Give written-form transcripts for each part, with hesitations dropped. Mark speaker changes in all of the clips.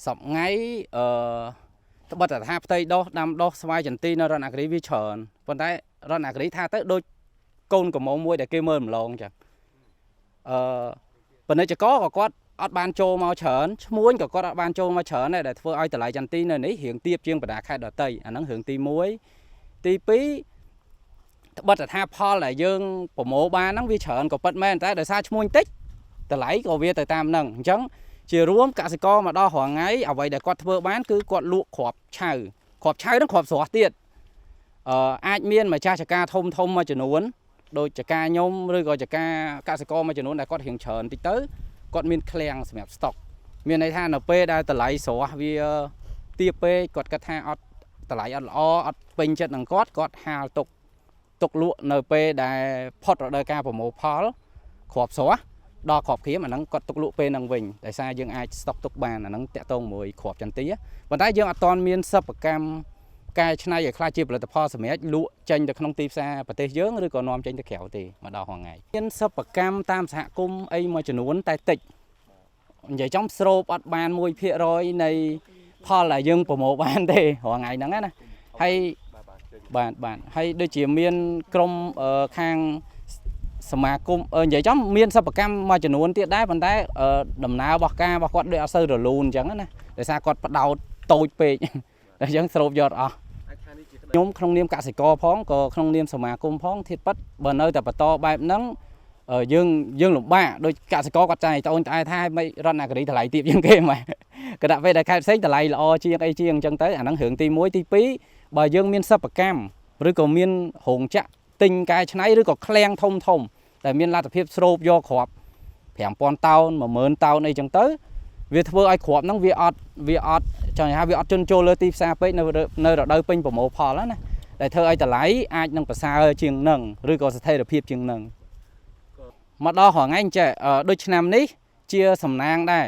Speaker 1: សប្ងៃអឺត្បិតតែថាផ្ទៃដោះដាំដោះស្វាយចន្ទីនៅរតនគិរីវាច្រើនប៉ុន្តែរតនគិរីថាទៅដូចកូនកម្មុំមួយដែលគេមើលម្លងចឹងអឺពាណិជ្ជករក៏គាត់អត់បានចូលមកច្រើនឈ្មួញក៏គាត់អត់បានចូលមកច្រើនដែរដែលធ្វើឲ្យតម្លៃចន្ទីនៅនេះរៀងទាបជាងបណ្ដាខេត្តដទៃអាហ្នឹងរឿងទី1ទី2ត្បិតតែថាផលដែលយើងប្រមូលបានហ្នឹងវាច្រើនក៏ពិតមែនតែដោយសារឈ្មួញតិចតម្លៃក៏វាទៅតាមហ្នឹងអញ្ចឹង ជារួមកសិករមកដល់រាល់ថ្ងៃអ្វីដែលគាត់ធ្វើបានគឺគាត់លក់គ្រាប់ឆៅគ្រាប់ឆៅហ្នឹងគ្រាប់ស្រស់ទៀតអឺអាចមានម្ចាស់ចការធំធំមួយចំនួនដូចចការខ្ញុំឬក៏ចការកសិករមួយចំនួនដែលគាត់រៀងច្រើនតិចទៅគាត់មានឃ្លាំងសម្រាប់ស្តុកមានន័យថានៅពេលដែលតម្លៃស្រស់វាទាបពេកគាត់គិតថាអត់តម្លៃអត់ល្អអត់ពេញចិត្តនឹងគាត់គាត់ហាលទុកទុកលក់នៅពេលដែលផុតរដូវកាលប្រមូលផលគ្រាប់ស្រស់ ដល់គ្រាប់ក្រៀមអាហ្នឹងគាត់ទុកលក់ពេលហ្នឹងវិញដោយសារយើងអាចស្តុកទុកបានអាហ្នឹងតាក់ទងមួយគ្រាប់ចន្ទាប៉ុន្តែយើងអត់ទាន់មានសិប្បកម្មកែច្នៃឲ្យខ្លះជាផលិតផលសម្រាប់លក់ចេញទៅក្នុងទីផ្សារប្រទេសយើងឬក៏នាំចេញទៅក្រៅទេមកដល់រាល់ថ្ងៃមានសិប្បកម្មតាមសហគមន៍អីមួយចំនួនតែតិចនិយាយចំស្រូបអត់បាន1%នៃផលដែលយើងប្រមូលបានទេរាល់ថ្ងៃហ្នឹងណាហើយបាទបាទហើយដូចជាមានក្រុមខាង សមាគមនិយាយចំមានសិប្បកម្មមួយចំនួនទៀតដែរប៉ុន្តែដំណើររបស់ការរបស់គាត់ដូចអត់សូវរលូនអញ្ចឹងណាដោយសារគាត់ផ្ដោតតូចពេកអញ្ចឹងស្រូបយកអស់ខ្ញុំក្នុងនាមកសិករផងក៏ក្នុងនាមសមាគមផងធៀបពិតបើនៅតែបន្តបែបហ្នឹងយើងយើងលំបាកដូចកសិករគាត់ចែកត្អូញត្អែថាមិនរតនគិរីតម្លៃទាបជាងគេម៉េចគណៈពេលដែលខេត្តផ្សេងតម្លៃល្អជាងអីជាងអញ្ចឹងទៅអាហ្នឹងរឿងទី1ទី2បើយើងមានសិប្បកម្មឬក៏មានរោងចក្រទិញកែច្នៃឬក៏ឃ្លាំងធំធំដែលមានលទ្ធភាពស្រូបយកគ្រាប់5000តោន10000តោនអីចឹងទៅវាធ្វើឲ្យគ្រាប់ហ្នឹងវាអត់វាអត់ចង់និយាយថាវាអត់ជន់ចូលលើទីផ្សារពេកនៅនៅរដូវពេញប្រមូលផលណាដែលធ្វើឲ្យតម្លៃអាចនឹងប្រសើរជាងនឹងឬក៏ស្ថិរភាពជាងនឹងមកដល់រាល់ថ្ងៃចេះដូចឆ្នាំនេះជាសំណាងដែរ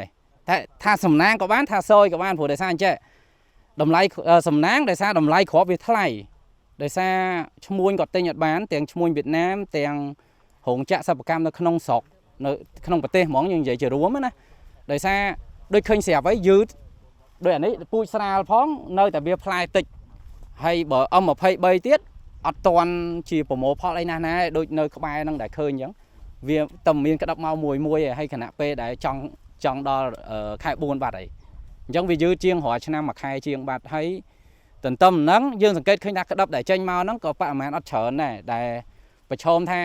Speaker 1: តែថាសំណាងក៏បានថាសយក៏បានព្រោះដោយសារអញ្ចេះតម្លៃសំណាងដោយសារតម្លៃគ្រាប់វាថ្លៃដោយសារឈ្មួញក៏ទិញអត់បានទាំងឈ្មួញវៀតណាមទាំងរោងចក្រសិប្បកម្មនៅក្នុងស្រុកនៅក្នុងប្រទេសហ្មងយើងនិយាយជារួមណាដោយសារដូចឃើញស្រាប់ហើយយឺតដូចអានេះពូជស្រាលផងនៅតែវាផ្លែតិចហើយបើ M23 ទៀតអត់តាន់ជាប្រមូលផលអីណាស់ណាដូចនៅក្បែរហ្នឹងដែលឃើញអញ្ចឹងវាតែមានក្តាប់មកមួយមួយឯងហើយខណៈពេលដែលចង់ចង់ដល់ខែ4បាត់អីអញ្ចឹងវាយឺតជាងរាល់ឆ្នាំមួយខែជាងបាត់ហើយទន្ទឹមហ្នឹងយើងសង្កេតឃើញថាក្តាប់ដែលចេញមកហ្នឹងក៏បរិមាណអត់ច្រើនដែរដែលប្រឈមថា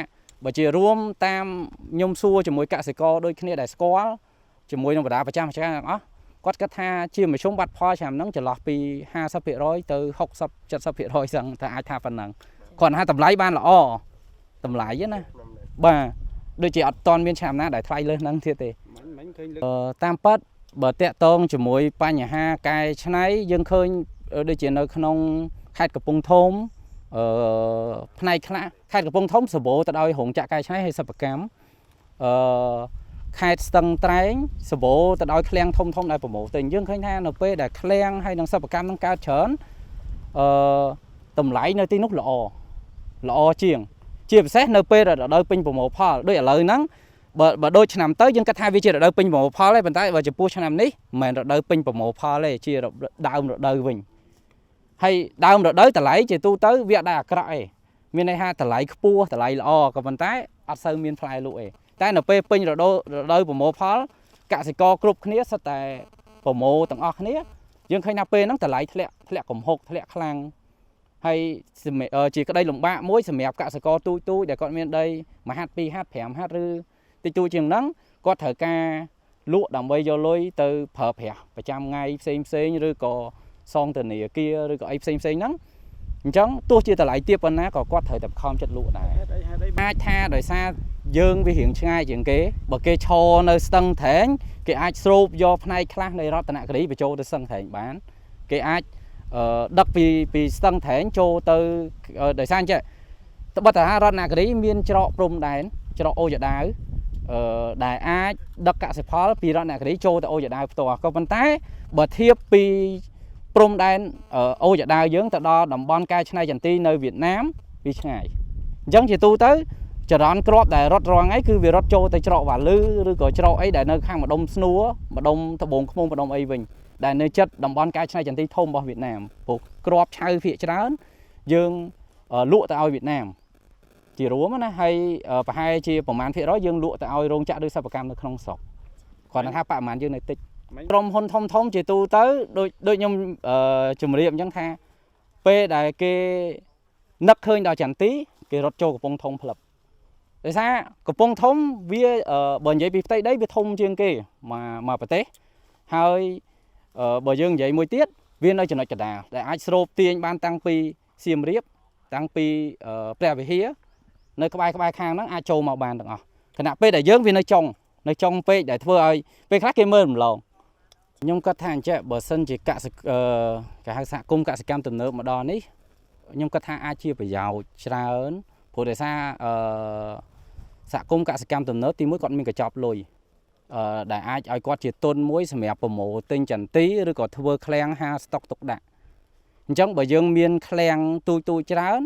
Speaker 1: បើជារួមតាមខ្ញុំសួរជាមួយកសិករដូចគ្នាដែលស្គាល់ជាមួយនឹងបណ្ដាប្រចាំការទាំងអស់គាត់គិតថាជាមធ្យមបាត់ផលឆ្នាំហ្នឹងចន្លោះពី50%ទៅ60 70%សឹងតែអាចថាប៉ុណ្ណឹងគ្រាន់ថាតម្លៃបានល្អតម្លៃណាបាទដូចជាអត់តន់មានឆ្នាំណាដែលថ្លៃលើសហ្នឹងទៀតទេតាមពិតបើតាក់ទងជាមួយបញ្ហាកែច្នៃយើងឃើញដូចជានៅក្នុងខេត្តកំពង់ធំអឺផ្នែកខ្លះខេត្តកំពង់ធំសម្បូរទៅដោយរោងចក្រកែច្នៃហើយសិប្បកម្មអឺខេត្តស្ទឹងត្រែងសម្បូរទៅដោយឃ្លាំងធំធំដែលប្រមូលទិញយើងឃើញថានៅពេលដែលឃ្លាំងហើយនិងសិប្បកម្មនឹងកើតច្រើនអឺតម្លៃនៅទីនោះល្អល្អជាងជាពិសេសនៅពេលរដូវពេញប្រមូលផលដូចឥឡូវហ្នឹងបើបើដូចឆ្នាំទៅយើងគិតថាវាជារដូវពេញប្រមូលផលទេប៉ុន្តែបើចំពោះឆ្នាំនេះមិនមែនរដូវពេញប្រមូលផលទេជាដើមរដូវវិញហើយដើមរដូវតម្លៃជាទូទៅវាអត់ដែរអាក្រក់ទេមានន័យថាតម្លៃខ្ពស់តម្លៃល្អក៏ប៉ុន្តែអត់សូវមានផ្លែលក់ទេតែនៅពេលពេញរដូវរដូវប្រមូលផលកសិករគ្រប់គ្នាសុទ្ធតែប្រមូលទាំងអស់គ្នាយើងឃើញថាពេលហ្នឹងតម្លៃធ្លាក់ធ្លាក់កំហុកធ្លាក់ខ្លាំងហើយជាក្តីលំបាកមួយសម្រាប់កសិករទូចទូចដែលគាត់មានដីមួយហាត់ពីរហាត់5ហាត់ឬតិចតួចជាងហ្នឹងគាត់ត្រូវការលក់ដើម្បីយកលុយទៅប្រើប្រាស់ប្រចាំថ្ងៃផ្សេងផ្សេងឬក៏សងធនាគារឬក៏អីផ្សេងផ្សេងហ្នឹងអញ្ចឹងទោះជាតម្លៃទាបប៉ុណ្ណាក៏គាត់ត្រូវតែខំចិត្តលក់ដែរអាចថាដោយសារយើងវារៀងឆ្ងាយជាងគេបើគេឈរនៅស្ទឹងត្រែងគេអាចស្រូបយកផ្នែកខ្លះនៃរតនគិរីបញ្ចូលទៅស្ទឹងត្រែងបានគេអាចដឹកពីពីស្ទឹងត្រែងចូលទៅដោយសារអញ្ចឹងត្បិតថារតនគិរីមានច្រកព្រំដែនច្រកអូយ៉ាដាវអឺដែលអាចដឹកកសិផលពីរតនគិរីចូលទៅអូយ៉ាដាវផ្ទាល់ក៏ប៉ុន្តែបើធៀបពីព្រំដែនអូយ៉ាដាវយើងទៅដល់តំបន់កែច្នៃចន្ទីនៅវៀតណាមវាឆ្ងាយអញ្ចឹងជាទូទៅចរន្តគ្រាប់ដែលរត់រាល់ថ្ងៃគឺវារត់ចូលទៅច្រកវ៉ាលឺឬក៏ច្រកអីដែលនៅខាងម្ដុំស្នួរម្ដុំត្បូងឃ្មុំម្ដុំអីវិញ ដែលនៅជិតតំបន់កែច្នៃចន្ទីធំរបស់វៀតណាមព្រោះគ្រាប់ឆៅភាគច្រើនយើងលក់ទៅឲ្យវៀតណាមជារួមណាហើយប្រហែលជាប្រមាណភាគរយយើងលក់ទៅឲ្យរោងចក្រឬសិប្បកម្មនៅក្នុងស្រុកគ្រាន់តែថាបរិមាណយើងនៅតិចក្រុមហ៊ុនធំធំជាទូទៅដូចដូចខ្ញុំជម្រាបអញ្ចឹងថាពេលដែលគេនឹកឃើញដល់ចន្ទីគេរត់ចូលកំពង់ធំផ្លឹបដោយសារកំពង់ធំវាបើនិយាយពីផ្ទៃដីវាធំជាងគេមកប្រទេសហើយបើយើងនិយាយមួយទៀតវានៅចំណុចកណ្ដាលដែលអាចស្រូបទាញបានតាំងពីសៀមរាបតាំងពីព្រះវិហារនៅក្បែរក្បែរខាងហ្នឹងអាចចូលមកបានទាំងអស់ខណៈពេលដែលយើងវានៅចុងពេកដែលធ្វើឲ្យពេលខ្លះគេមើលរំលងខ្ញុំគិតថាអញ្ចឹងបើសិនជាកសិគេហៅសហគមន៍កសិកម្មទំនើបមកដល់នេះខ្ញុំគិតថាអាចជាប្រយោជន៍ច្រើនព្រោះដោយសារសហគមន៍កសិកម្មទំនើបទីមួយគាត់មានកញ្ចប់លុយដែលអាចឲ្យគាត់ជាទុនមួយសម្រាប់ប្រមូលទិញចន្ទីឬក៏ធ្វើឃ្លាំងហាស្តុកទុកដាក់អញ្ចឹងបើយើងមានឃ្លាំងទូចទូចច្រើន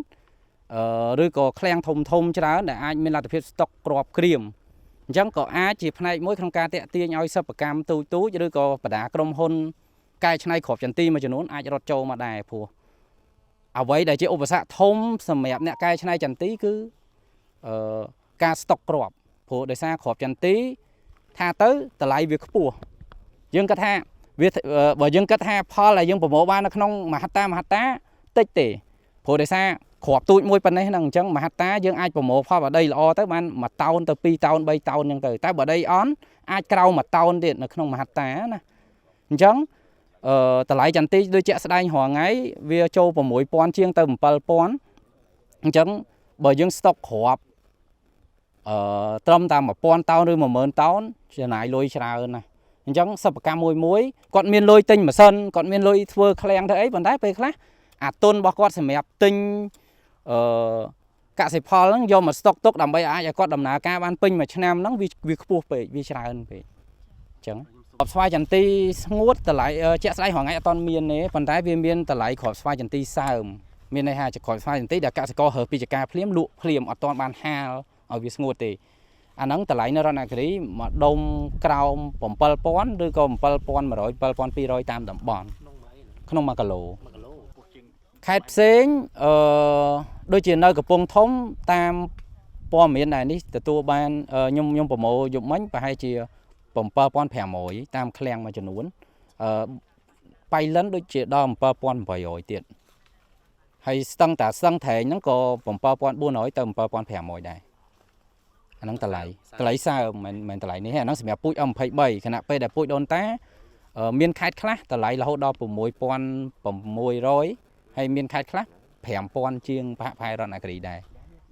Speaker 1: ឬក៏ឃ្លាំងធំធំច្រើនដែលអាចមានលទ្ធភាពស្តុកគ្រាប់ក្រៀមអញ្ចឹងក៏អាចជាផ្នែកមួយក្នុងការតាក់ទាញឲ្យសិប្បកម្មទូចទូចឬក៏បណ្ដាក្រុមហ៊ុនកែច្នៃគ្រាប់ចន្ទីមួយចំនួនអាចរត់ចូលមកដែរព្រោះអ្វីដែលជាឧបសគ្គធំសម្រាប់អ្នកកែច្នៃចន្ទីគឺការស្តុកគ្រាប់ព្រោះដោយសារគ្រាប់ចន្ទីថាទៅតម្លៃវាខ្ពស់យើងគិតថាវាបើយើងគិតថាផលដែលយើងប្រមូលបាននៅក្នុងមហត្តាមហត្តាតិចទេព្រោះដោយសារគ្រាប់ទូចមួយប៉ុណ្ណេះហ្នឹងអញ្ចឹងមហត្តាយើងអាចប្រមូលផលបើដីល្អទៅបាន1តោនទៅ2តោន3តោនអញ្ចឹងទៅតែបើដីអន់អាចក្រោម1តោនទៀតនៅក្នុងមហត្តាណាអញ្ចឹងតម្លៃចន្ទីដូចជាក់ស្ដែងរាល់ថ្ងៃវាចូល6000ជាងទៅ7000អញ្ចឹងបើយើងស្តុកគ្រាប់ត្រឹមតែ1000តោនឬ10000តោនចំណាយលុយច្រើនណាស់អញ្ចឹងសិប្បកម្មមួយមួយគាត់មានលុយទិញម៉ាស៊ីនគាត់មានលុយធ្វើឃ្លាំងធ្វើអីប៉ុន្តែពេលខ្លះអាទុនរបស់គាត់សម្រាប់ទិញកសិផលហ្នឹងយកមកស្តុកទុកដើម្បីអាចឲ្យគាត់ដំណើរការបានពេញមួយឆ្នាំហ្នឹងវាខ្ពស់ពេកវាច្រើនពេកអញ្ចឹងគ្រាប់ស្វាយចន្ទីស្ងួតតម្លៃជាក់ស្ដែងរាល់ថ្ងៃអត់ទាន់មានទេប៉ុន្តែវាមានតម្លៃគ្រាប់ស្វាយចន្ទីសើមមានន័យថាជាគ្រាប់ស្វាយចន្ទីដែលកសិកររើសពីចការភ្លាមលក់ភ្លាមអត់ទាន់បានហាលឲ្យវាស្ងួតទេអាហ្នឹងតម្លៃនៅរតនគិរីមួយដុំក្រោម7000ឬក៏7100 7200តាមតំបន់ក្នុង1គីឡូខេត្តផ្សេងដូចជានៅកំពង់ធំតាមព័ត៌មានដែលនេះទទួលបានខ្ញុំប្រមូលយប់មិញប្រហែលជា7500តាមឃ្លាំងមួយចំនួនបៃលិនដូចជាដល់7800ទៀតហើយស្ទឹងតាស្ទឹងត្រែងហ្នឹងក៏7400ទៅ7500ដែរអាហ្នឹងតម្លៃសើមមិនតម្លៃនេះទេអាហ្នឹងសម្រាប់ពូជ M23 ខណៈពេលដែលពូជដូនតាមានខេត្តខ្លះតម្លៃរហូតដល់6600ហើយមានខេត្តខ្លះ5000ជាងប្រហាក់ប្រហែលរតនគិរីដែរ។